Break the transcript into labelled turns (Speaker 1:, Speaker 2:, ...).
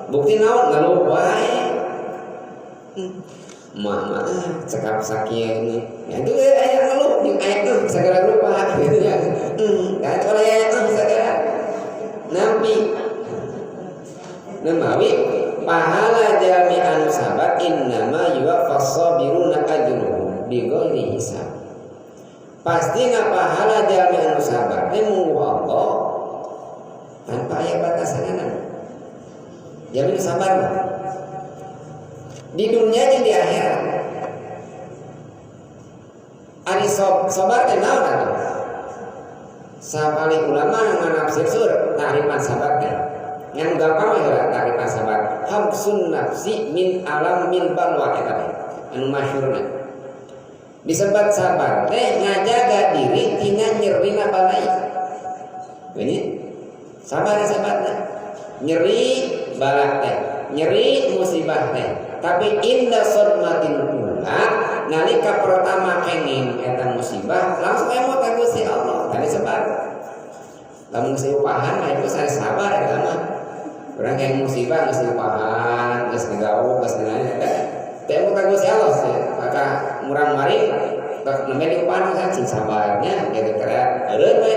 Speaker 1: Bukti naon? Ngeluh wae. Mah mah cekap sakieu ini. Ya itu aya ngeluh jeung aya tuh segala rupa gitu ya. Kan kalau aya tuh segala nampi. Nemawi pahala jalmi anu sabar, innama yuwaffas sabiruna ajruhum bighairi hisab. Pasti na pahala jalmi anu sabar teh munggu Allah tanpa aya batasanana. Jalmi sabar mah di dunia jeung di akhirat. Ari sabar teh naon atuh? Sapali ulama nganafsir sur ta'rifan sabar teh. Yang gampang mah heula ta'rifan sabar. Habsun nafsi min alamil balwa, eta teh anu masyhurna. Disebut sabar teh ngajaga diri tina nyerina balai. Ini sabar sabarna. Nyeri balak teh, nyeri musibah teh. Tapi inda sadmatil ula, nalika pertama kenging eta musibah langsung emot ka Gusti Allah. Tadi sabar. Lamun geus upahan mah itu saya sabar eta mah. Urang kayak musibah geus upahan, geus ngagauk, geus nanya teh emot ka Gusti Allah sih. Maka murang maring nembe diupahan kan cing sabarnya gitu kira eureun we.